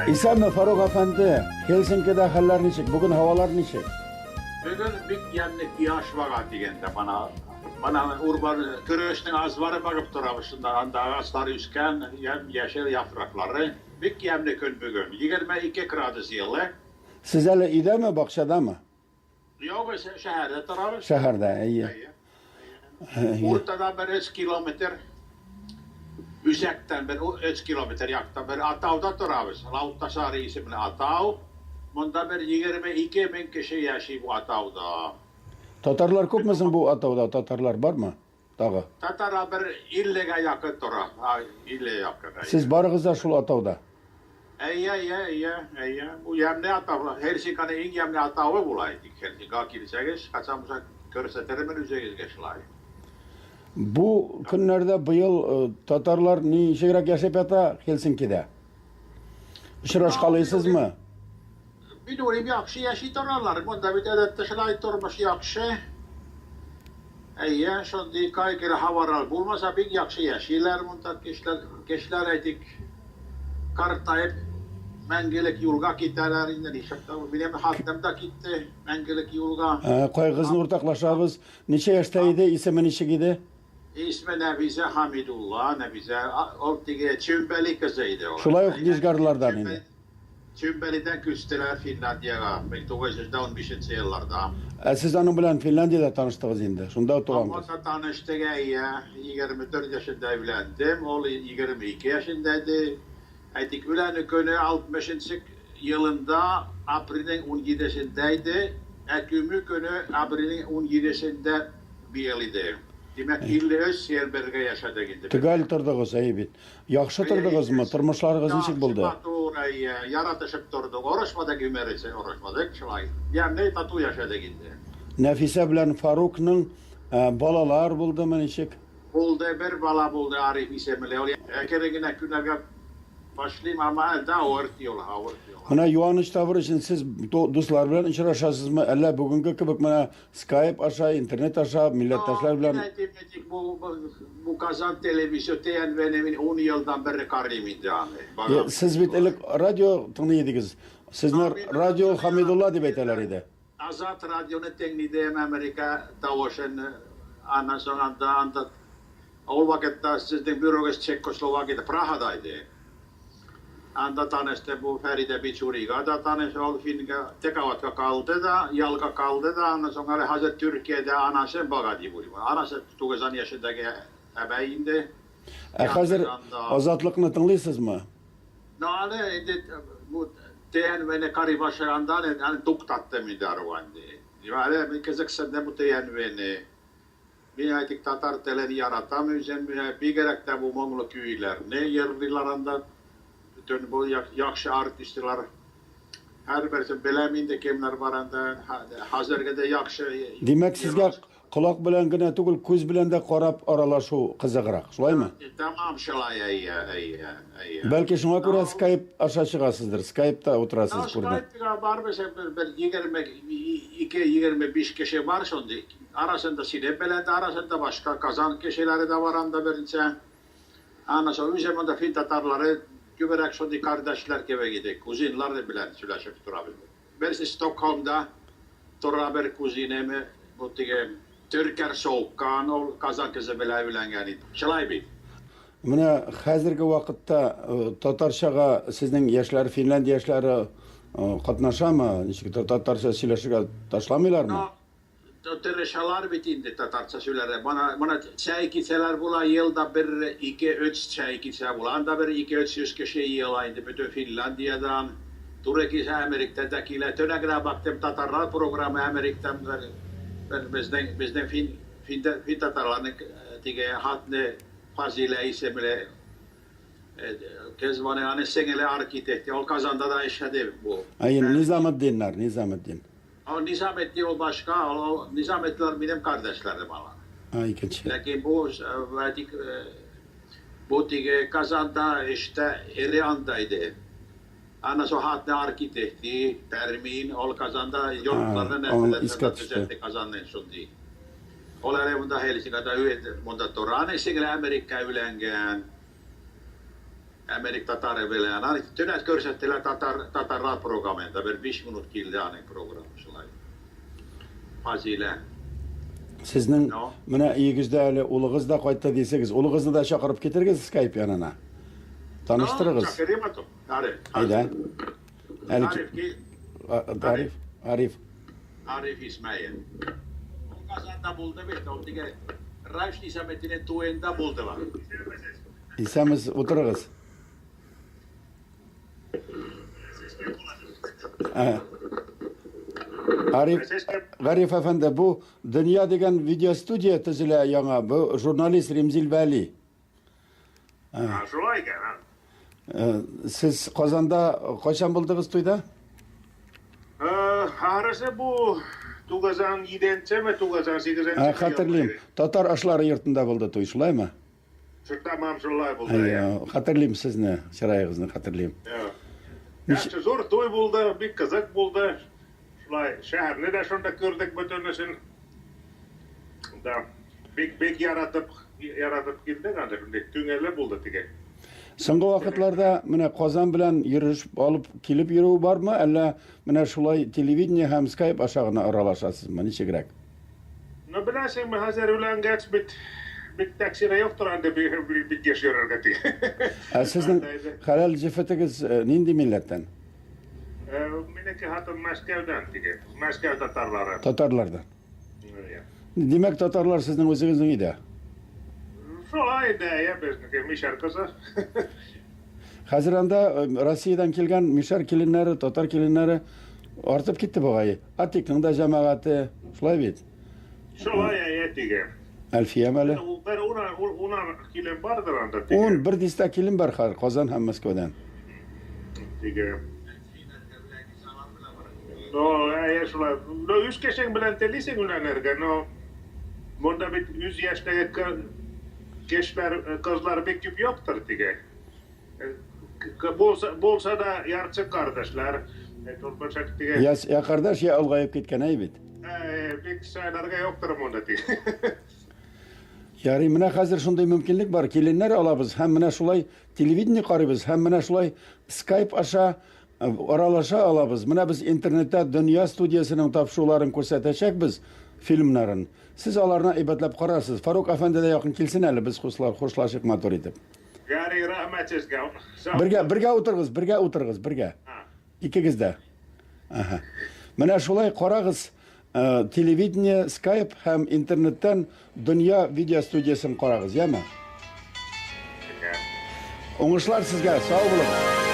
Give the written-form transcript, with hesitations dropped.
Исәнме, Фарук әфәнде! Хельсинкида хәлләр ничек? Бүген һавалар ничек? Бүген бик ямьле кояш бага дигәндә, мана мана урман көрәшнең азбары багып торабыз шунда, анда агачлар үскән, ямь-яшел яфраклары. Бик ямьле көн бүген. 22 градус елы. Сез әле өйдәме, бакчадамы? Юк, без шәһәрдә торабыз. Шәһәрдә, әйе. Әйе. Уртада бер 3 километр үзәктән бер 3 километр якта бер атауда торабыз. Лаутасари исемле атау. Монда бер 22 мең кеше яши бу атауда. Татарлар күпме соң бу атауда? Татарлар бармы тагы? Татарлар бер 50 гә якын тора. 50 якын. Сез барыгыз да шул атауда? Әйе, әйе, әйе, әйе. Бу ямьле атау. Хельсинканың иң ямьле атавы була. Хельсинкага килсәгез, качан булса күрсәтермен үзегезгә шулай. Бу көннәрдә быел э, татарлар ничегрәк яшәп ята Хельсинкида? Очрашкалыйсызмы? Мин уйлыйм, яхшы яши торалар. Монда бит гадәттә шулай тормыш яхшы. Әйе, шундый кайгылы һавалар булмаса, бик яхшы яшиләр монда кешеләр. Кешеләр, әйтик, картаеп, мәңгелек юлга китәләр инде, нишләп тә. Минем хатыным да китте мәңгелек юлга. Ә, кайгыгызны уртаклашабыз. Ничә яшьтә иде, исеме ничек иде? Исме Нәфисә Хамидулла, Нәфисә, ул теге Чүмбәли кызы иде ул. Шулай ук Нижгарлардан инде. Чүмбәлидән күчтеләр Финляндиягә 1915 нче елларда. Ә сез аның белән Финляндиядә таныштыгыз инде, шунда туган кыз. Анда таныштык, әйе. 24 яшендә өйләндем, ул 22 яшендә иде. Әйтик, өйләнү көне 60 нчы елында апрельнең унҗидесендә иде, ә күмү көне апрельнең унҗидесендә быел иде. Димәк, 53 ел бергә яшәдек инде. Төгәл тордыгыз, әйе бит. Яхшы тордыгызмы? Тормышларыгыз ничек булды? Яхшы, матур, әйе, яратышып тордык. Орышмадык гомер орышмадык, шулай. Ямьле, тату яшәдек инде. Нәфисә белән Фарукның балалар булдымы, ничек? Булды, бер бала булды, Ариф исемле. Ул әкрен генә күнәргә башлыйм, әмма әле дә авыр ди ул, авыр ди ул. Менә юаныч табыр өчен сез дуслар белән очрашасызмы, әллә бүгенге кебек менә Скайп аша, интернет аша милләттәшләр белән. Мин әйтим, әйтик, бу, бу Казан телевизор ТНВ-не мин ун елдан бер карыйм инде аны. Барам. Сез бит элек радио тыңлый идегез. Сезне радио Хамидулла дип әйтәләр иде. Азат радионы тыңлый идем, Америка тавышын. Аннан соң анда, анда ул вакытта сезнең бюрогыз Чехословакиядә, Прахада иде. Анда танышты бу Фәридә Бичурига да таныш, ул финга текаватка калды да, ялга калды да, аннан соң әле хәзер Төркиядә анасы бага дип уйлыйм. Анасы 90 яшендәге әбәй инде. Ә хәзер Азатлыкны тыңлыйсызмы? Ну, аны инде бу ТНВ-не карый башлаганда аны туктаттым инде аруга инде. Әле мин кызыксындым бу ТНВ-не. Мин, әйтик, татар телен яратам үзем, бигрәк тә бу моңлы көйләрне йырлыйлар анда. Бөтен бу яхшы артистлар. Һәрберсен беләм инде кемнәр бар анда. Хәзерге дә яхшы. Димәк, сезгә колак белән генә түгел, күз белән дә карап аралашу кызыграк, шулаймы? Тәмам шулай, әйе, әйе, әйе. Бәлки шуңа күрә скайп аша чыгасыздыр, скайпта утырасыз күренә. Скайпта барбыз, бер 22-25 кеше бар шундый. Арасында синең белән дә, арасында башка Казан кешеләре дә бар анда берничә. Аннан соң үзе монда фин татарлары күбрәк шундый кардәшләр кебек идек, кузинлар белән сөйләшеп торабыз. Берсе Стокһолмда тора бер кузинем, бу теге Төркәр Соуккан, ул Казан кызы белән өйләнгән иде. Шулай бит. Менә хәзерге вакытта татарчага сезнең яшьләр, Финляндия яшьләре катнашамы? Ничектер татарча сөйләшергә ташламыйлармы? Тырышалар бит инде татарча сөйләргә. Мана, мана чәй кичәләр була, елда бер, ике, өч чәй кичә була. Анда бер, ике, өч йөз кеше җыела инде бөтен Финляндиядән. Туры килсә, Америктан да килә. Төнә генә бактым, татарлар програмы Америктан бер, бер безнең, безнең фин, фин, фин татарларның теге хатыны Фазилә исемле кыз бар, аның сеңеле архитектор. Ул Казанда да эшләде бу. Әйе, Низаметдиннар, Низаметдин. Ул Низаметдин ул башка, ул Низаметдинлар минем кардәшләрем алар. А, икенче. Ләкин бу әйтик, бу теге Казанда эштә эре анда иде. Аннан соң хатыны архитекты, Пәрмин, ул Казанда йортларны нәрсәләрне төзәтте Казанның шундый. Ул әле монда Хельсинкада монда тора. Аның сеңеле Америкага өйләнгән. Америк татары белән. Аны төнәт күрсәттеләр татар татарлар програмында. Бер 5 минут килде аның програмы шулай. Фазилә. Сезнең менә өегездә әле улыгыз да кайтты дисегез. Улыгызны да чакырып китерегез скайп янына. Таныштырыгыз. Ариф. Әйдә. Әле Ариф. Ариф. Ариф. Ариф Исмаил. Ул Казанда булды бит, ул теге Райш Низаметдиннең туенда булдылар. Исәнмесез, утырыгыз. Ариф, Гариф әфәнде, бу Дөнья дигән видеостудия төзелә яңа. Бу журналист Римзил Вәли. Шулай икән, а? Сез Казанда кайчан булдыгыз туйда? Ахрысы бу 97-ме, 98-нче. Хәтерлим. Татар ашлары йортында булды туй, шулаймы? Тәмам шулай булды. Әйе, хәтерлим сезне, чыраегызны хәтерлим. Яхшы зур туй булды, бик кызык булды. Шулай, шәһәрне дә шунда күрдек бөтенесен. Да, бик бик яратып, яратып килдек анда, шундый күңелле булды теге. Соңгы вакытларда менә Казан белән йөреш алып килеп йөрү бармы, әллә менә шулай телевидение һәм скайп аша гына аралашасызмы, ничегрәк? Ну, беләсеңме, хәзер өйләнгәч бит бик тәкъсире юктыр инде бик еш йөрергә ди. Ә сезнең хәләл җефетегез нинди милләттән? Минеке хатын Мәскәүдән теге. Мәскәү татарлары. Татарлардан. Димәк, татарлар сезнең үзегезнең өйдә? Шулай инде, әйе, безнеке мишәр кызы. Хәзер анда Россиядән килгән мишәр киленнәре, татар киленнәре артып китте бугай. Атикның да җәмәгате, шулай бит? Шулай, әйе, теге. Әлфиям әле. Ул бер унар килен бардыр анда теге. Ун, бер дистә килен бар хәзер Казан һәм Мәскәүдән. Теге. Ну, әйе, шулай. Ну, үз кешең белән телисең өйләнергә, но монда бит үз яшьтәге кешеләр, кызлар бик күп юктыр теге. Булса, булса да ярты кардәшләр. Теге. Я, я кардәш, я олгаеп киткән, әй бит. Бик сайларга юктыр монда теге. Ярый, менә хәзер шундый мөмкинлек бар. Киленнәр алабыз һәм менә шулай телевидение карыйбыз һәм менә шулай скайп аша аралаша алабыз. Менә без интернетта Дөнья студиясенең тапшыруларын күрсәтәчәкбез, фильмнарын. Сез аларны әйбәтләп карарсыз. Фарук әфәнде дә якын килсен әле, без хушлар, хушлашыйк матур итеп. Ярый, рәхмәт сезгә. Бергә, бергә утырыгыз, бергә утырыгыз, бергә. Икегез дә. Ага. Менә шулай карагыз, телевидение, скайп һәм интернеттан Дөнья видеостудиясен карагыз, яме? Уңышлар сезгә, сау булыгыз.